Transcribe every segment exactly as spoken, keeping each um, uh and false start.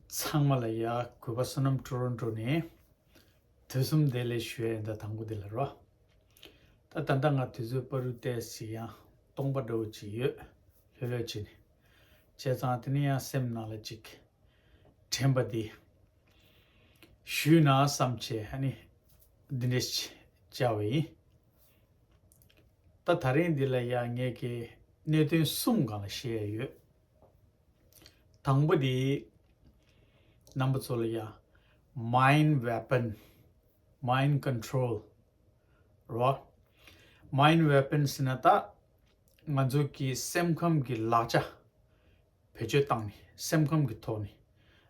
ཚང་མ་ལ་ཡ། གུས་པ་བསོད་ནམས་ཊོ་རོན་ཊོ་ནས་དུས་གསུམ་བདེ་ལེགས་ཞུ་ཡ་ཡིན། ད་དང་པོ་འདི་ལ་རོ། ད་ད་ལྟ་ང་དུས་ཚོད་བར་དུ་ཏོག་ཙམ་ཡང་སྟོང་པ་འདྲ་བོ་ཅིག་ཡོད། ལྷོད་ལྷོད་བྱས་ནས། བྱས་ཙང་དེ་ནས་ཡང་སེམས་ནང་ལ་ཅིག་དྲན་པ་འདི་ཞུས་ན་བསམ་བྱས། ཨ་ནི་འདི་འདྲ་ཞིག་བྱ་བ་ཡིན། ད་ད་རིང་འདི་ལ་ཡ་ངས་ཀྱི་གནད་དོན་གསུམ་སྒང་ལ་བཤད་ཡ་ཡོད། དང་པོ་དེ། རྣམ་པ་ཚོ་ལ་ཡ། Mind weapon, mind control རོ། Mind weapon ཟེར་ན་ད་ང་ཚོ་གི་སེམས་ཁམས་ཀྱི་ལག་ཆ་བེད་སྤྱོད་བཏང་ནས། སེམས་ཁམས་ཀྱི་ཐོག་ནས་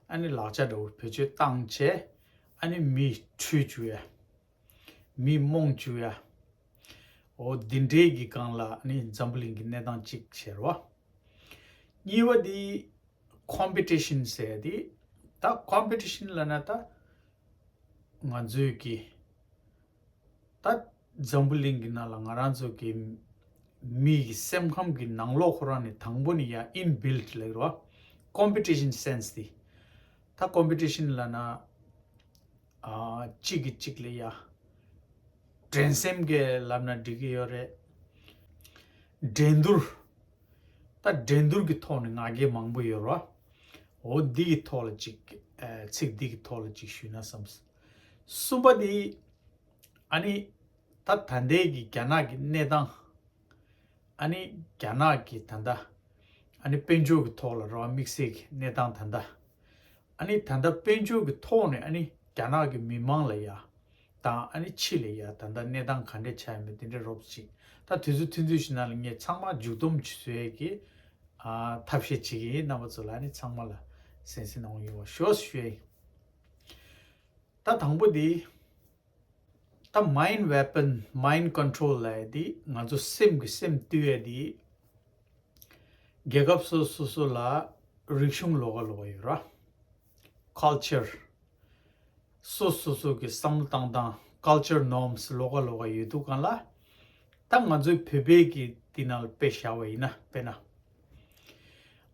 ཨ་ནི་ལག་ཆ་འདྲ་བོ་བེད་སྤྱོད་བཏང་བྱས། ཨ་ནི་མི་འཁྲུད་བཅུག་ཡ། མི་རྨོངས་བཅུག་ཡ། འོ་འདི་འདྲའི་གི་སྒང་ལ་ནི་འཛམ་བུ་གླིང་གི་གནས་སྟངས་གཅིག་བྱས་རོ། གཉིས་པ་འདི་ཀོམ་པི་ཊི་ཤན་ཟེར་ཡ་འདི། ད་ཀོམ་པི་ཊི་ཤན་ལབ་ན་ད་ང་ཚོའི་གི་ད་འཛམ་བུ་གླིང་གི་ནང་ལ་ང་རང་ཚོ་གི་མི་གི་སེམས་ཁམས་ཀྱི་ནང་ལོགས་ཁོ་རང་ནས་དང་པོ་ནས་ཡ་ཨིན་བིལཊ་ལབ་རོ། ཀོམ་པི་ཊི་ཤན་སེན་སི་འདི། ད་ཀོམ་པི་ཊི་ཤན་ལབ་ན། ཨ། གཅིག་གིས་གཅིག་ལ་ཡ་འགྲན་སེམས་ཀྱི་ལབ་ན་འགྲིག་གི་ཡོད་རེད། འགྲན་བསྡུར། ད་འགྲན་བསྡུར་གྱི་ཐོག་ནས་ང་རྒྱལ་མང་པོ་ཡོད་རོ། འོ་འདི་གི་ཐོག་ལ་ཅིག་ཨ། ཚིག་འདི་གི་ཐོག་ལ་ཅིག་ཞུས་ན་བསམ། གསུམ་པ་འདི། ཨ་ནི་ད་ད་ལྟའི་གི་རྒྱ་ནག་གི་གནས་སྟངས། ཨ་ནི་རྒྱ་ནག་གི་ད་ལྟ་ཨ་ནི་དཔལ་འབྱོར་གྱི་ཐོག་ལ་རོ། དམིགས་བསལ་གྱི་གནས་སྟངས་ད་ལྟ། ཨ་ནི་ད་ལྟ་དཔལ་འབྱོར་གྱི་ཐོག་ནས་ཨ་ནི་རྒྱ་ནག་གི་མི་མང་ལ་ཡ་དང་། ཨ་ནི་ཕྱི་ལ་ཡ་ད་ལྟ་གནས་སྟངས་ག་འདྲས་ཆགས་ཡོད་མེད་དེ་འདྲས་རོབ་ཅིག་ད་དུས་ཚོད་ཐུང་ཐུང་ཞིག་ནང་ལ་ངས་ཚང་མ་མཇུག་སྡོམ་བྱེད་ཚུལ་གྱི་ཨ། ཐབས་ཤེས་བྱེད་ཀྱི་ཡིན། རྣམ་པ་ཚོ་ལ་ཨ་ནི་ཚང་མ་ལ་གསན་གཟིགས་གནང་རོགས་གནང་ཞུ་ཞུ་ཡ་ཡིན། ད་དང་པོ་འདི། ད་མའིན་ཌི་ཝེ་པན། མའིན་ཌི་ཀོན་ཊོལ་ལབ་ཡ་འདི། ང་ཚོ་སེམས་ཀྱི་སེམས་བཏུལ་ཡ་འདི། རྒྱལ་ཁབ་སོ་སོ་སོ་ལ་རིག་གཞུང་ལོགས་ཀ་ལོགས་ཀ་ཡོད་ར། ཀལ་ཅར། སོ་སོ་སོ་གི་བསམ་བློ་བཏང་སྟངས། ཀལ་ཅར་ནོརམ་སི་ལོགས་ཀ་ལོགས་ཀ་ཡོད་དུས་སྒང་ལ། ད་ང་ཚོའི་བོད་པའི་གི་འདི་ནང་ལ་དཔེ་བཞག་པ་ཡིན་ན། དཔེར་ན་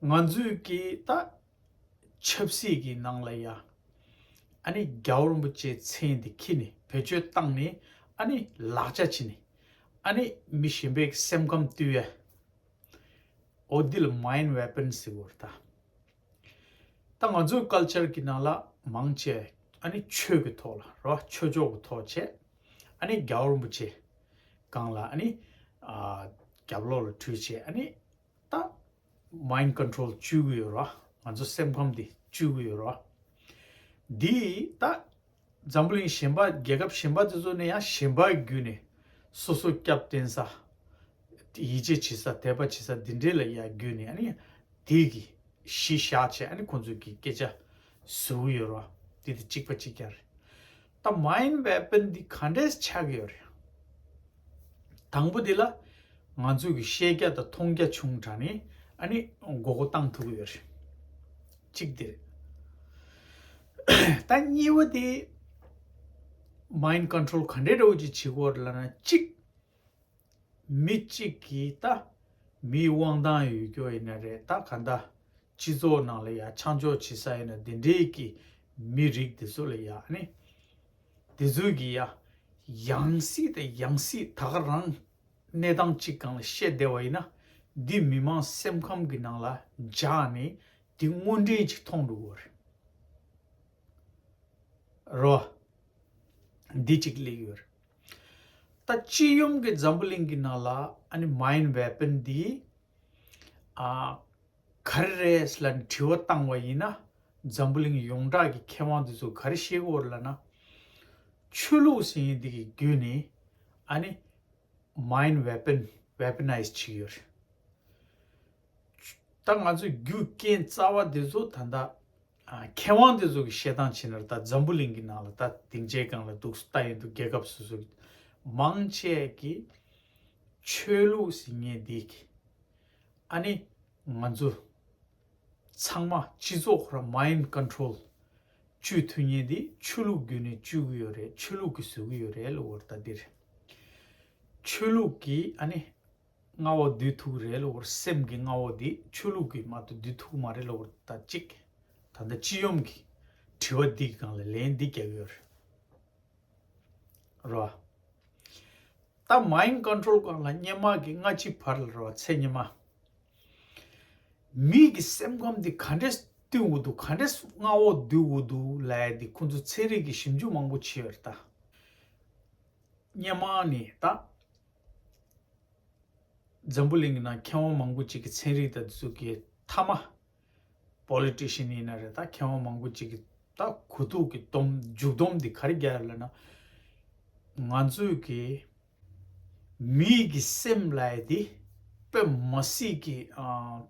ང་ཚོའི་གི་ད་ཆབ་སྲིད་ཀྱི་ནང་ལ་ཡ། ཨ་ནི་རྒྱལ་བ་རིན་པོ་ཆེའི་མཚན་འདི་ཁྱེར་ནས་བེད་སྤྱོད་བཏང་ནས། ཨ་ནི་ལག་ཆ་བྱིན་ནས། ཨ་ནི་མི་གཞན་པའི་སེམས་ཁམས་བཏུལ་ཡ། འོ་འདི་ལ་མའིན་ཌི་ཝེ་པན་ཟེར་གྱི་ཡོད་རེད་ད། ད་ང་ཚོའི་ཀལ་ཅར་གྱི་ནང་ལ་མང་ཆེ་ཨ་ནི་ཆོས་ཀྱི་ཐོག་ལ་རོ། ཆོས་ཕྱོགས་ཀྱི་ཐོག་བྱས། ཨ་ནི་རྒྱལ་བ་རིན་པོ་ཆེ་སྒང་ལ་ཨ་ནི་ཨ། རྒྱབ་ལོགས་ལ་བྲོས་བྱས། ཨ་ནི་ད་མའིན་ཌི་ཀོན་ཊོལ་བཅོས་ཀྱི་ཡོད་ར། ང་ཚོ་སེམས་ཁམས་འདི་བཅོས་ཀྱི་ཡོད་ར། འདི་ད་འཛམ་བུ་གླིང་གཞན་པ། རྒྱལ་ཁབ་གཞན་པ་དེ་ཚོ་ནས་ཡང་གཞན་པ་བརྒྱུད་ནས་སོ་སོ་སྐྱབས་བསྟེན་ས། ཡིད་ཆེས་བྱེད་ས། དད་པ་བྱེད་ས་འདི་འདྲའི་ལ་ཡ་བརྒྱུད་ནས། ཨ་ནི་དེ་གི་གཞི་བཞག་བྱས། ཨ་ནི་ཁོང་ཚོས་ཀྱི་སྐད་ཆ་བཟོ་གི་ཡོད་ར། དེ་དེ་གཅིག་པ་གཅིག་རྐྱང་རེད། ད་མའིན་ཌི་ཝེ་པན་འདི་ག་འདྲས་ཆགས་ཀྱི་ཡོད་རེད། དང་པོ་འདི་ལ་ང་ཚོས་ཀྱི་ཤེས་རྒྱ་དང་མཐོང་རྒྱ་ཆུང་དྲགས་ནས། ཨ་ནི་མགོ་སྐོར་བཏང་ཐུབ་ཀྱི་ཡོད་རེད། གཅིག་འདི་རེད། ད་གཉིས་པ་འདི། མའིན་ཌི་ཀོན་ཊོལ་ག་འདྲས་འདྲ་བོ་ཅིག་བྱེད་ཀྱི་ཡོད་རེད་ལབ་ན། གཅིག་མི་གཅིག་གིས་ད་མིའི་དབང་ཐང་ཡོད་རྒྱུ་ཡིན་ན་རེད། ད་ག་འདྲ་སྤྱི་ཚོགས་ནང་ལ་ཡ་ཆ་འཇོག་བྱེད་ས་ཡིན་ན། དེ་འདྲའི་གི་མི་རིགས་དེ་ཚོ་ལ་ཡ། ཨ་ནི་དེ་ཚོས་ཀྱི་ཡ་ཡང་སྲིད་དང་ཡང་སྲིད་ད་ག་རང་གནས་སྟངས་གཅིག་སྒང་ལ་བཤད་བསྡད་པ་ཡིན་ན། འདི་མི་མང་སེམས་ཁམས་ཀྱི་ནང་ལ་འཇགས་ནས་འདི་དངོས་འབྲེལ་ཅིག་མཐོང་འགྲོ་གི་ཡོད་རེད། རོ། འདི་གཅིག་སླེབས་ཡོད་རེད། ད་སྤྱི་ཡོངས་ཀྱི་འཛམ་བུ་གླིང་གི་ནང་ལ་ཨ་ནི་མའིན་ཌི་ཝེ་པན་འདི། ཨ། ག་རེ་རེད་ལབ་ནས་དྲི་བ་བཏང་བ་ཡིན་ན། འཛམ་བུ་གླིང་ཡོངས་གྲགས་ཀྱི་མཁས་དབང་དེ་ཚོ་ག་རེ་བཤད་ཀྱི་ཡོད་རེད་ལབ་ན། ཆོས་ལུགས་ཟེར་མཁན་འདི་གི་བརྒྱུད་ནས་ཨ་ནི་མའིན་ཌི་ཝེ་པན། ཝེ་པ་ནའི་ཛི་བྱེད་ཀྱི་ཡོད་རེད། ད་ང་ཚོས་རྒྱུ་རྐྱེན་རྩ་བ་དེ་ཚོ་ད་ལྟ། ཨ། མཁས་དབང་དེ་ཚོ་གི་བཤད་སྟངས་བྱས་ན། ད་འཛམ་བུ་གླིང་གི་ནང་ལ་ད་སྡིངས་ཆའི་སྒང་ལ་འདུག་ལྟ་ཡོང་དུས། རྒྱལ་ཁབ་སོ་སོ་གི་མང་ཆེ་གིས་ཆོས་ལུགས་ཟེར་མཁན་འདི་གི་ཨ་ནི་ང་ཚོ་ཚང་མ་སྤྱི་ཚོགས་ཁོ་རང་མའིན་ཌི་ཀོན་ཊོལ་བཅོས་ཐུབ་མཁན་འདི་ཆོས་ལུགས་བརྒྱུད་ནས་བཅོས་ཀྱི་ཡོད་རེད། ཆོས་ལུགས་ཀྱིས་བཟོ་གི་ཡོད་རེད་ལབ་ཡོད་རེད། ད་འདིར་ཆོས་ལུགས་ཀྱིས་ཨ་ནི་མངའ་འོག་སྡུད་ཐུབ་ཀྱི་རེད་ལབ་ཡོད་རེད། སེམས་ཀྱི་མངའ་འོག་འདི་ཆོས་ལུགས་ཀྱིས་མ་གཏོགས་སྡུད་ཐུབ་ཀྱི་མ་རེད་ལབ་ཡོད་རེད། ད་གཅིག་ད་ལྟ་སྤྱི་ཡོངས་ཀྱི་དྲི་བ་འདི་གི་སྒང་ལ་ལན་འདི་རྒྱག་གི་ཡོད་རེད། རོ། ད་mind control སྒང་ལ་སྔོན་མ་གི་སྔ་ཕྱི་བར་ལ་རོ། ཚེ་སྔོན་མ། མི་གི་སེམས་ཁམས་འདི་ག་འདྲས་བསྟུན་དགོས་འདུག་ག་འདྲས་མངའ་འོག་བསྡུ་དགོས་འདུག་ལབ་ཡ་འདི་ཁོང་ཚོ་ཚན་རིག་གི་ཞིབ་འཇུག་མང་པོ་བྱས་ཡོད་རེད་ད། སྔོན་མ་ནས་ད། འཛམ་བུ་གླིང་གི་ནང་མཁས་དབང་མང་པོ་ཅིག་གིས་ཚན་རིག་དང་འདི་ཚོ་གི་མཐའ་མ། པོ་ལི་ཊི་ཤན་ཡིན་ན་རེད་ད། མཁས་དབང་མང་པོ་ཅིག་གིས་ད་གོ་རྟོགས་ཀྱི་སྡོམ་མཇུག་སྡོམ་འདི་ག་རེ་རྒྱག་ཡོད་ལབ་ན། ང་ཚོའི་གི་མིའི་གི་སེམས་ལབ་ཡ་འདི་དཔེ་མ་སྲིད་ཀྱི་ཨ།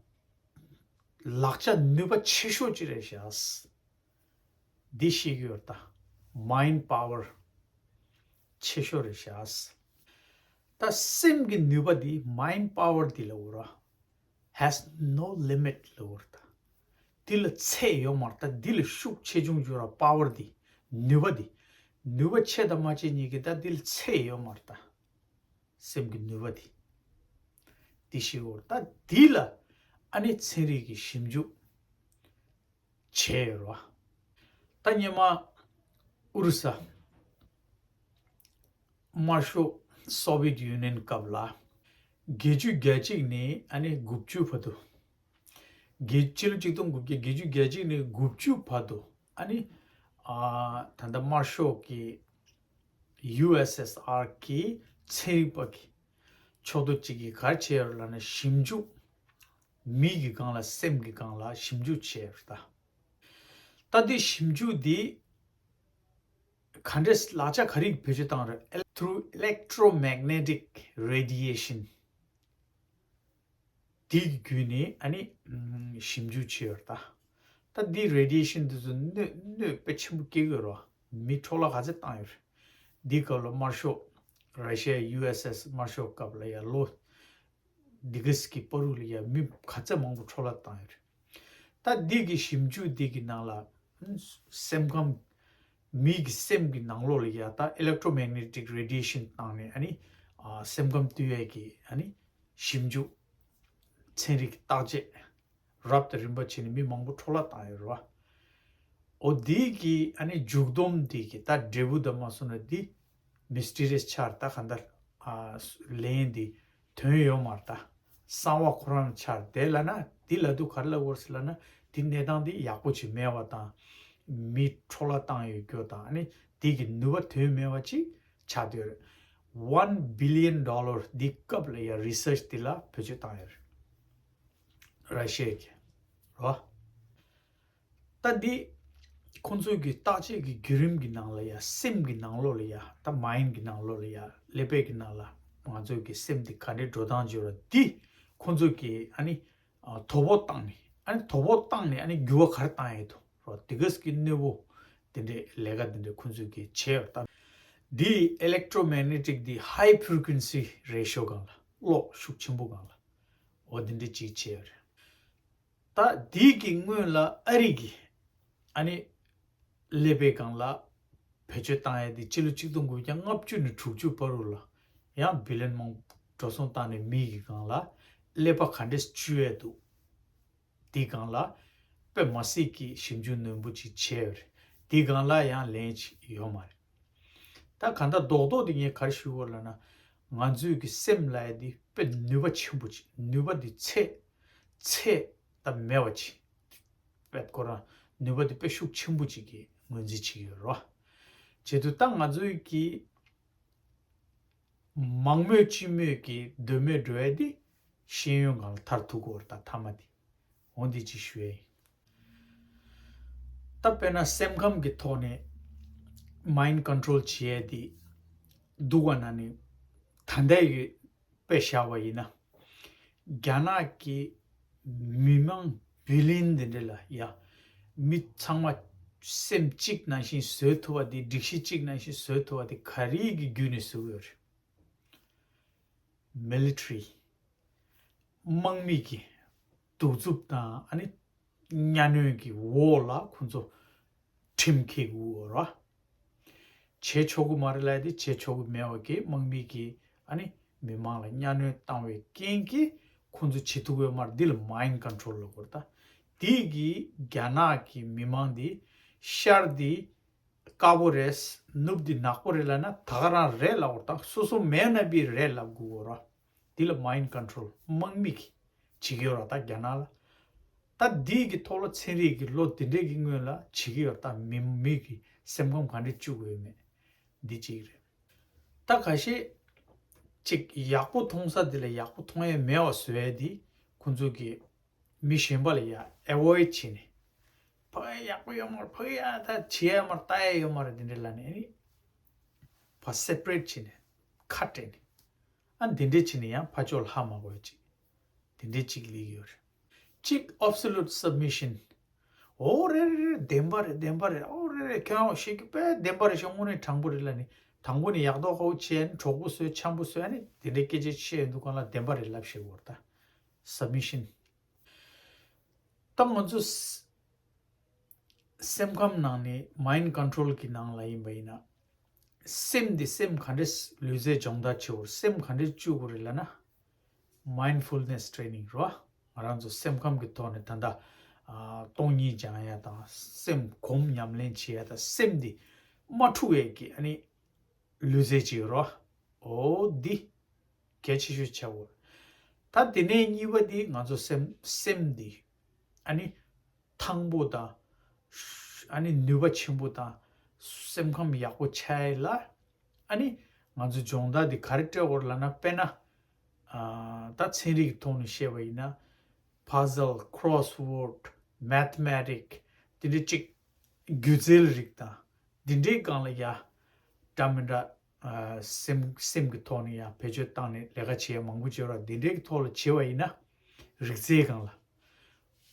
ལག་ཆ་ནུས་པ་ཆེ་ཤོས་ཅིག་རེད་ཤག་འདི་ཤེས་ཀྱི་ཡོད་ད། mind power ཆེ་ཤོས་རེད་ཤག་ད་སེམས་ཀྱི་ནུས་པ་འདི་mind power འདི་ལབ་དགོས་ར། has no limit ལབ་དགོས་ར་ད། འདི་ལ་ཚད་ཡོད་མ་རེད་ད། འདི་ལ་ཤུགས་ཆེ་ཆུང་བརྗོད་ར། power འདི། ནུས་པ་འདི། ནུས་པ་ཆེ་དང་མ་ཆེ་གཉིས་ཀྱི་ད་འདི་ལ་ཚད་ཡོད་མ་རེད་ད། སེམས་ཀྱི་ནུས་པ་འདི། འདི་ཤེས་དགོས་ར་ད། འདི་ལ་ཨ་ནི་ཚན་རིག་གི་ཞིབ་འཇུག་བྱས་ཡོད་རེད་བ། ད་སྔོན་མ་ཨུ་རུ་ས། དམར་ཤོག་སོ་བི་ཡེཊ་ཡུ་ནི་ཡན་སྐབས་ལ། བརྒྱད་ཅུ་གྱ་གཅིག་ནས་ཨ་ནི་དགུ་བཅུ་བར་དུ། བརྒྱད་ཕྱི་ལོ་ཆིག་སྟོང་དགུ་བརྒྱ་བརྒྱད་ཅུ་གྱ་གཅིག་ནས་དགུ་བཅུ་བར་དུ། ཨ་ནི་ཨ། ད་ལྟ་དམར་ཤོག་གི་ཡུ་ཨེས་ཨེས་ཨར་གི་ཚན་རིག་པ་གི་ཕྱོགས་བསྡུ་ཅིག་གིས་ག་རེ་བྱས་ཡོད་ལབ་ན། ཞིབ་འཇུག་མི་གི་སྒང་ལ། སེམས་ཀྱི་སྒང་ལ་ཞིབ་འཇུག་བྱས་ཡོད་ད། ད་འདི་ཞིབ་འཇུག་འདི་ག་འདྲས་ལག་ཆ་ག་རེ་བེད་སྤྱོད་བཏང་རེད། through electromagnetic radiation འདི་གི་བརྒྱུད་ནས་ཨ་ནི་ཞིབ་འཇུག་བྱས་ཡོད་ད། ད་འདི་རེ་ཌི་ཡེ་ཤན་འདི་ཚོ་གནོད་གནོད་དཔེ་ཆེན་པོ་སྐྱེལ་གི་ཡོད་རེད་བ། མི་འཕྲོ་བརླག་ག་ཚད་བཏང་ཡོད་རེད། འདི་སྐབས་ལ་དམར་ཤོག་ར་ཤི་ཡ་ཡུ་ཨེས་ཨེས་དམར་ཤོག་སྐབས་ལ་ཡ་ལོ། འདི་ག་ཟིག་གི་བར་དུ་ལ་ཡ་མི་ག་ཚད་མང་པོ་འཕྲོ་བརླག་བཏང་ཡོད་རེད། ད་འདི་གི་ཞིབ་འཇུག་འདི་གི་ནང་ལ་སེམས་ཁམས། མི་གི་སེམས་ཀྱི་ནང་ལོགས་ལ་ཡ་ད་electromagnetic radiation བཏང་ནས་ཨ་ནི་ཨ། སེམས་ཁམས་བསྡུ་ཡས་ཀྱི་ཨ་ནི་ཞིབ་འཇུག་ཚན་རིག་བརྟག་དཔྱད་རབ་དང་རིམ་པ་བྱས་ནས་མི་མང་པོ་འཕྲོ་བརླག་བཏང་ཡོད་རེད་བ། འོ་འདི་གི་ཨ་ནི་མཇུག་སྡོམ་འདི་གི་ད་འབྲས་བུ་དང་མ་སོང་ན་འདི་མི་སི་ཊི་རི་ཡས་ཆགས་རེད་ད། གང་ལྟར་ཨ། ལན་འདི་དོན་ཡོད་མ་རེད་ད། གསང་བ་ཁོ་རང་ཆགས་རེད་ལབ་ན། འདི་ལབ་དུས་ག་རེ་ལབ་དགོས་རེད་ཟེར་ལབ་ན། འདི་གནས་སྟངས་འདི་ཡག་པོ་ཅིག་མེད་པ་དང་། མི་འཕྲོ་བརླག་བཏང་ཡོད་རྒྱུ་དང་། ཨ་ནི་འདི་གི་ནུས་པ་དོན་མེད་པ་ཅིག་ཆགས་བསྡད་ཡོད་རེད། one billion dollar འདི་སྐབས་ལ་ཡ་རི་སར་ཆི་འདི་ལ་བེད་སྤྱོད་བཏང་ཡོད་རེད། ར་ཤི་ཡ་གི་རོ། ད་འདི་ཁོང་ཚོའི་གི་བརྟག་དཔྱད་ཀྱི་བརྒྱུད་རིམ་གྱི་ནང་ལ་ཡ། སེམས་ཀྱི་ནང་ལོགས་ལ་ཡ། ད་མའིན་གྱི་ནང་ལོགས་ལ་ཡ། ཀླད་པའི་གི་ནང་ལ་ང་ཚོའི་གི་སེམས་འདི་ག་འདྲའི་འགྲོ་སྟངས་བྱེད་ར། འདི་ཁོང་ཚོའི་གི་ཨ་ནི་ཨ། དོ་ཕོག་བཏང་ནས། ཨ་ནི་དོ་ཕོག་བཏང་ནས་ཨ་ནི་འགྱུར་བ་ག་རེ་བཏང་ཡས་འདུག་ར། འདི་ག་ཟིག་གི་གནོད་པོ་དེ་འདྲའི་ལས་ཀ་དེ་འདྲའི་ཁོང་ཚོའི་གི་བྱས་ཡོད་རེད་ད། འདི་electromagnetic འདི་high frequency ratio སྒང་ལ། གློག་ཤུགས་ཆེན་པོ་སྒང་ལ། འོ་འདི་འདྲའི་ཅིག་བྱས་ཡོད་རེད། ད་འདི་གི་སྔོན་ལ་ཨ་རི་གི་ཨ་ནི་ཀླད་པའི་སྒང་ལ་བེད་སྤྱོད་བཏང་ཡས་དེ་ཕྱི་ལོ་ཆིག་སྟོང་དགུ་བརྒྱ་ལྔ་བཅུ་ནས་དྲུག་ཅུ་བར་དུ་ལ་ཡང་བི་ལན་མང་འགྲོ་སོང་བཏང་ནས་མི་གི་སྒང་ལ་ཀླད་པ་ག་འདྲས་བཅོས་ཡས་འདུག་འདི་སྒང་ལ་དཔེ་མ་སྲིད་ཀྱི་ཞིབ་འཇུག་རྣོན་པོ་ཅིག་བྱས་ཡོད་རེད། འདི་སྒང་ལ་ཡང་ལན་ཅིག་ཡོད་མ་རེད། ད་གང་ལྟར་རྡོག་རྡོག་འདི་ངས་ག་རེ་ཞུ་དགོས་ལབ་ན། ང་ཚོའི་གི་སེམས་ལབ་ཡ་འདི་དཔེ་ནུས་པ་ཆེན་པོ་ཅིག་ནུས་པ་འདི་ཚད་ཚད་ད་མེད་པ་ཅིག་དཔེ་ཁོ་རང་ནུས་པ་འདི་དཔེ་ཤུགས་ཆེན་པོ་ཅིག་གི་ངོས་འཛིན་བྱེད་ཀྱི་ཡོད་རེད་བ། བྱེད་དུས་ད་ང་ཚོའི་གི་མང་མོས་ཅི་མོས་ཀྱི་འདོད་མོས་འགྲོ་ཡ་འདི་ཤེས་ཡོན་སྒང་ལ་མཐར་ཐུག་གི་ཡོད་རེད་ད། མཐའ་མ་འདི། འོ་འདི་ཅིག་ཞུ་ཡ་ཡིན། ད་དཔེར་ན་སེམས་ཁམས་ཀྱི་ཐོག་ནས་མའིན་ཀོན་ཊོལ་བྱེད་ཡས་དེ་འདུག་པ་ན་ནི། ད་ལྟའི་གི་དཔེ་བཞག་པ་ཡིན་ན། རྒྱ་ནག་གི་མི་མང་བི་ལིན་དེ་འདྲ་ལ་ཡ། མི་ཚང་མ་སེམས་གཅིག་ནང་བཞིན་བཟོ་ཐུབ་པ་དེ། སྒྲིག་གཞི་གཅིག་ནང་བཞིན་བཟོ་ཐུབ་པ་དེ་ག་རེ་གི་བརྒྱུད་ནས་བཟོ་གི་ཡོད་རེད། མི་ལི་ཊི་རི། དམག་མི་གི་གདུག་རྩུབ་དང་ཨ་ནི་གཉའ་གནོན་གྱི་འོག་ལ་ཁོང་ཚོ་ཁྲིམས་འཁྱེར་དགོས་ར། བྱེད་ཆོག་གི་མ་རེད་ལབ་དེ་བྱེད་ཆོག་གི་མེད་པ་གི། དམག་མི་གིས་ཨ་ནི་མི་མང་ལ་གཉའ་གནོན་བཏང་བའི་རྐྱེན་གྱིས་ཁོང་ཚོ་བྱེད་ཐུབ་ཡོད་མ་རེད། འདི་ལ་མའིན་ཀོན་ཊོལ་ལབ་དགོས་རེད་ད། དེ་གི་རྒྱ་ནག་གི་མི་མང་འདི་ཤར་འདི་དཀར་པོ་རེད། ནུབ་འདི་ནག་པོ་རེད་ལབ་ན་ད་ག་རང་རེད་ལབ་དགོས་རེད། ད་སོ་སོ་མེད་ན་པི་རེད་ལབ་དགོས་རེད། འདི་ལ་mind control དམག་མི་གིས་བྱེད་ཀྱི་ཡོད་རེད་ད་རྒྱ་ནག་ལ། ད་འདི་གི་ཐོག་ལ་ཚན་རིག་གི་ལོ་འདི་འདྲས་ཀྱི་སྔོན་ལ་བྱེད་ཀྱི་ཡོད་རེད། ད་མི་མི་གི་སེམས་ཁམས་ག་འདྲས་བཅུག་དགོས་ཡོད་མེད་འདི་གཅིག་རེད། ད་ཁ་ཤས་ཅིག་ཡག་པོ་མཐོང་ས་འདི་ལ་ཡག་པོ་མཐོང་ཡས་མེད་པ་བཟོ་ཡས་འདི་ཁོང་ཚོ་གི་མི་གཞན་པ་ལ་ཡ་avoid བྱས་ནས། ཕ་གི་ཡག་པོ་ཡོད་མ་རེད། ཕ་གི་ཡ་ད་བྱེད་ཡ་མ་རེད། ལྟ་ཡ་ཡོད་མ་རེད། འདི་འདྲས་ལབ་ནས་ཨ་ནི་ཕ་separate བྱས་ནས་ཁ་བྲལ་ནས་ཨ་འདི་འདྲས་བྱས་ནས་ཡང་ཕར་ཕྱོགས་ལ་ཧ་མ་གོ་ཡ་ཅིག་འདི་འདྲས་ཅིག་ལས་ཀྱི་ཡོད་རེད། གཅིག་absolute submission། ཨོ་རེད་རེད་རེད། བདེན་པ་རེད། བདེན་པ་རེད། ཨོ་རེད་རེད། ཁྱོད་རང་ཤེས་ཀྱི་དཔེ་བདེན་པ་རེད་ཤག་དངོས་གནས་དྲང་པོ་རེད་ལབ་ནས་དང་པོ་ནས་ཡག་མདོག་ཁ་པོ་བྱས་ནས་གྲོགས་པོ་བཟོས་འཆམ་པོ་བཟོས་ཨ་ནི་དེ་འདྲའི་སྐད་ཆ་བཤད་ཡོང་དུས་སྒང་ལ་བདེན་པ་རེད་ལབ་ཤེས་དགོས་རེད་ད། Submission། ད་ང་ཚོ་སེམས་ཁམས་ནང་ནས་mind control གི་ནང་ལ་ཡིན་པ་ཡིན་ན། སེམས་འདི་སེམས་ག་འདྲས་ལུས་རྩལ་སྦྱོང་བརྡར་བྱེད་དགོས་རེད། སེམས་ག་འདྲས་བཅུག་དགོས་རེད་ལབ་ན། mindfulness training རོ། ང་རང་ཚོ་སེམས་ཁམས་ཀྱི་ཐོག་ནས་ད་ལྟ་ཨ་སྟོང་ཉིད་སྦྱང་ཡ་དང་སེམས་སྒོམ་ཉམས་ལེན་བྱེད་ཡ་དང་སེམས་འདི་མ་འཁྲུག་ཡས་ཀྱི་ཨ་ནི་ལུས་རྩལ་ཅིག་རོ། འོ་འདི་གལ་ཆེ་ཤོས་ཆགས་དགོས་རེད། ད་དེ་ནས་གཉིས་པ་འདི་ང་ཚོ་སེམས་སེམས་འདི་ཨ་ནི་ཐང་པོ་དང་། ཨ་ནི་ནུས་པ་ཆེན་པོ་དང་། སེམས་ཁམས་ཡག་པོ་ཆགས་ཡས་ལ། ཨ་ནི་ང་ཚོ་སྦྱོང་བརྡར་འདི་ག་རེ་སྤྲད་དགོས་རེད་ལབ་ན་དཔེར་ན། ཨ་ད་ཚན་རིག་གི་ཐོག་ནས་བཤད་པ་ཡིན་ན། puzzle, crossword, mathematic དེ་འདྲའི་གཅིག་སྒྱུ་རྩལ་རིགས་དང་། འདི་འདྲའི་སྒང་ལ་ཡ། འདྲ་མི་འདྲ། ཨ་སེམས་སེམས་ཀྱི་ཐོག་ནས་ཡང་བེད་སྤྱོད་བཏང་ནས་ལས་ཀ་བྱེད་ཡ་མང་པོ་བྱེད་རོགས། འདི་འདྲའི་ཐོག་ལ་བྱེད་པ་ཡིན་ན། རིག་རྩལ་སྒང་ལ།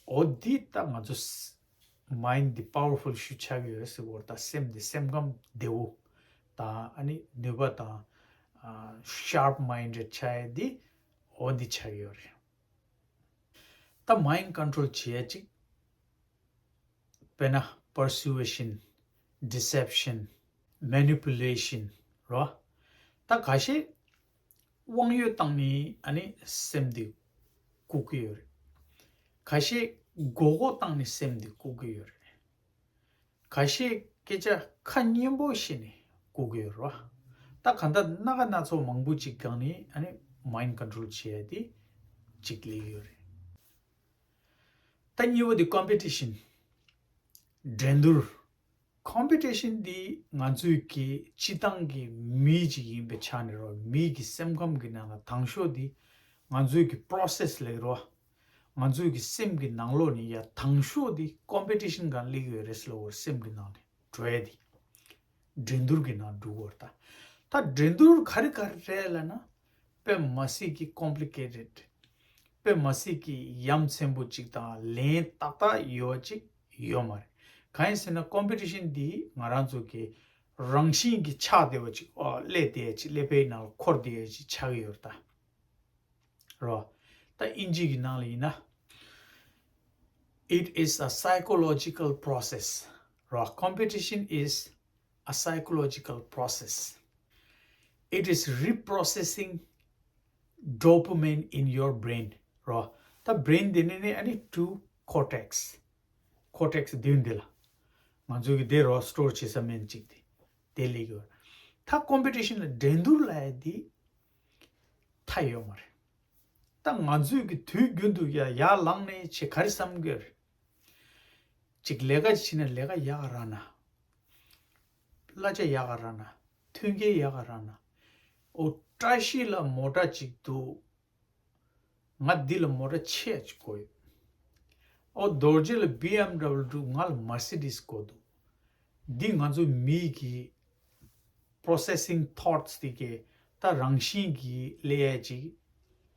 འོ་འདི་ད་ང་ཚོ་mind འདི་powerful ཤོས་ཆགས་ཀྱི་ཡོད་ཟེར་བ་ད་སེམས་འདི་སེམས་ཁམས་བདེ་བོ་དང་ཨ་ནི་ནུས་པ་དང་ཨ་sharp minded ཆགས་ཡ་འདི་འོ་འདི་ཆགས་ཀྱི་ཡོད་རེད། ད་mind control བྱེད་ཡ་གཅིག་དཔེར་ན་persuasion, deception, manipulation རོ། ད་ཁ་ཤས་དབང་ཡོད་བཏང་ནས་ཨ་ནི་སེམས་འདི་བཀུག་གི་ཡོད་རེད། ཁ་ཤས་མགོ་སྐོར་བཏང་ནས་སེམས་འདི་བཀུག་གི་ཡོད་རེད། ཁ་ཤས་སྐད་ཆ་ཁ་སྙན་པོ་བཤད་ནས་བཀུག་གི་ཡོད་རེད་བ། ད་གང་ལྟར་སྣ་ཁ་སྣ་ཚོགས་མང་པོ་ཅིག་སྒང་ནས་ཨ་ནི་mind control བྱེད་ཡ་དེ་ཅིག་སླེབས་ཡོད་རེད། ད་གཉིས་པ་དེ་competition། འགྲན་བསྡུར། competition འདི་ང་ཚོའི་གི་སྤྱི་བཏང་གི་མི་ཅིག་ཡིན་པའི་ཆ་ནས་རོ། མི་གི་སེམས་ཁམས་ཀྱི་ནང་ལ་དང་ཤོས་འདི་ང་ཚོའི་གི་process ལབ་རོ། ང་ཚོའི་གི་སེམས་ཀྱི་ནང་ལོགས་ནས་ཡ་དང་ཤོས་འདི་competition སྒང་སླེབས་ཡོད་རེད་ཟེར་ལབ་རོ། སེམས་ཀྱི་ནང་ནས་འགྲོ་ཡ་འདི། འགྲན་བསྡུར་གྱི་ནང་འགྲོ་གི་ཡོད་རེད་ད། ད་འགྲན་བསྡུར་ག་རེ་ག་རེ་རེད་ལབ་ན། དཔེ་མ་སྲིད་ཀྱི་complicated། དཔེ་མ་སྲིད་ཀྱི་ཡ་མཚན་པོ་ཅིག་དང་ལན་ཏག་ཏག་ཡོད་ཅིག་ཡོད་མ་རེད། གང་ཡིན་ཟེར་ན་competition འདི་ང་རང་ཚོ་གི་རང་བཞིན་གྱི་ཆགས་བསྡད་པ་ཅིག་ཨོ་སླེབས་བསྡད་ཡ་ཅིག་ཀླད་པའི་ནང་ལ་འཁོར་བསྡད་ཡ་ཅིག་ཆགས་ཀྱི་ཡོད་རེད་ད། རོ། ད་ཨིན་ཇི་གི་ནང་ལ་ཡིན་ན། It is a psychological process. རོ། Competition is a psychological process. It is reprocessing dopamine in your brain. རོ། ད་brain དེ་ནི་ནི་ཨ་ནི་two cortex། cortex བདུན་དེ་ལ། ང་ཚོ་གི་དེ་རོ་store བྱེད་ས་མིན་ཅིག་དེ། དེ་ལས་ཡོད། ད་competition ལ་འགྲན་བསྡུར་ལབ་ཡ་དེ་མཐའ་ཡོད་མ་རེད། ད་ང་ཚོས་ཀྱི་དུས་རྒྱུན་དུ་ཡ་ཡར་ལངས་ནས་ཆེ་ག་རེ་བསམ་གི་རེད། ཅིག་ལས་ཀ་ཅིག་བྱས་ན་ལས་ཀ་ཡག་ག་རག་ན། གླ་ཆ་ཡག་ག་རག་ན། མཐུན་རྐྱེན་ཡག་ག་རག་ན། ཨོ་བཀྲ་ཤིས་ལ་མོ་ཊ་ཅིག་འདུག་ང་འདི་ལ་མོ་ཊ་ཆེ་ཅིག་དགོས་ཡོད། ཨོ་རྡོ་རྗེ་ལ་བི་ཨེམ་ཌབ་ལུ་འདུག་ང་ལ་མར་སི་ཌིས་དགོས་འདུག་འདི་ང་ཚོ་མི་གི་processing thoughts དེ་གའི་ད་རང་བཞིན་གྱིས་སླེབས་ཡ་ཅིག་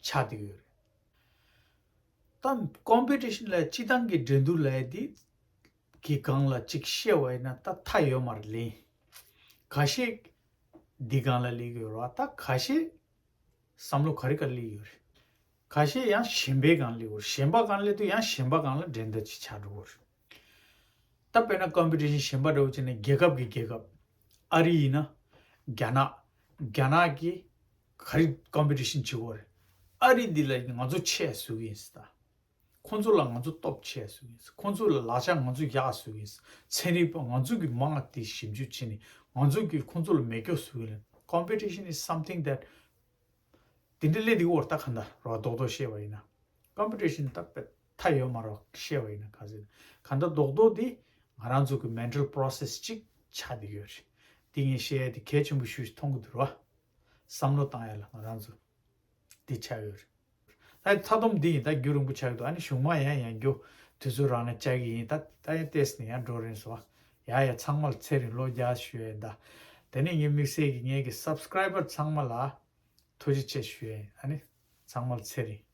ཆགས་བསྡད་ཡོད་རེད། ད་competition ལ་སྤྱི་བཏང་གི་འགྲན་བསྡུར་ལབ་ཡ་འདི་གི་སྒང་ལ་ཅིག་བཤད་པ་ཡིན་ན་ད་མཐའ་ཡོད་མ་རེད་ལེ། ཁ་ཤས་འདི་སྒང་ལ་སླེབས་ཡོད་རེད་བ། ད་ཁ་ཤས་བསམ་བློ་ག་རེ་ག་རེ་སླེབས་ཡོད་རེད། ཁ་ཤས་ཡང་གཞན་པའི་སྒང་སླེབས་ཡོད་རེད། གཞན་པ་སྒང་སླེབས་དུས་ཡང་གཞན་པ་སྒང་ལ་འགྲན་ཟླ་ཅིག་ཆགས་འགྲོ་གི་རེད། ད་དཔེར་ན་competition གཞན་པ་འདྲ་བོ་བྱས་ན་རྒྱལ་ཁབ་ཀྱི་རྒྱལ་ཁབ། ཨ་རི་ཡིན་ན། རྒྱ་ནག་རྒྱ་ནག་གི་ག་རེ་competition བྱེད་ཀྱི་ཡོད་རེད། ཨ་རི་འདི་ལ་ང་ཚོ་ཆེ་བཟོ་གི་ཡིན་ཟེར་ད། ཁོང་ཚོ་ལ་ང་ཚོ་སྟོབས་ཆེ་བཟོ་གི་ཡིན། ཁོང་ཚོ་ལ་ལག་ཆ་ང་ཚོ་ཡག་བཟོ་གི་ཡིན། ཚན་རིག་པ་ང་ཚོ་གི་མང་དེ་ཞིབ་འཇུག་བྱས་ནས་ང་ཚོ་གི་ཁོང་ཚོ་ལ་མེ་སྒྱོགས་བཟོ་གི་ཡིན། Competition is something that དེ་འདྲ་ལས་དེ་འོར་ད་ག་འདྲ་རོ་རྡོག་རྡོག་བཤད་པ་ཡིན་ན། Competition ད་དཔེ་མཐའ་ཡོད་མ་རོ་བཤད་པ་ཡིན་ན་ག་ཟེར། ག་འདྲ་རྡོག་རྡོག་དེ་ང་རང་ཚོ་གི་mental process ཅིག་ཆགས་བསྡད་ཡོད་རེད། དེ་ངས་བཤད་ཡ་དེ་གལ་ཆེན་པོ་ཞུ་ཞིག་མཐོང་གི་འདུག་རོ། བསམ་བློ་བཏང་ཡ་ལ་ང་རང་ཚོ་འདི་ཆགས་ཡོད་རེད། ད་མཐའ་སྡོམ་འདི་ཡིན། ད་རྒྱུན་རིང་པོ་ཆགས་ཀྱི་འདུག་ཨ་ནི་གཞུག་མ་ཡང་ཡང་རྒྱུ་དུས་ཚོད་རག་ན་བཅར་གྱི་ཡིན། ད་ད་ཡང་ཏོག་ཙམ་ཡང་འགྲོ་རན་སོང་། ཡ་ཡ་ཚང་མ་ལ་ཚེ་རིང་ལོ་བརྒྱ་ཞུ་ཡས་ད། དེ་ནས་ངའི་དམིགས་བསལ་གྱི་ངའི་གི་subscriber ཚང་མ་ལ་ཐུགས་རྗེ་ཆེ་ཞུ་ཡས། ཨ་ནི་ཚང་མ་ལ་ཚེ་རིང་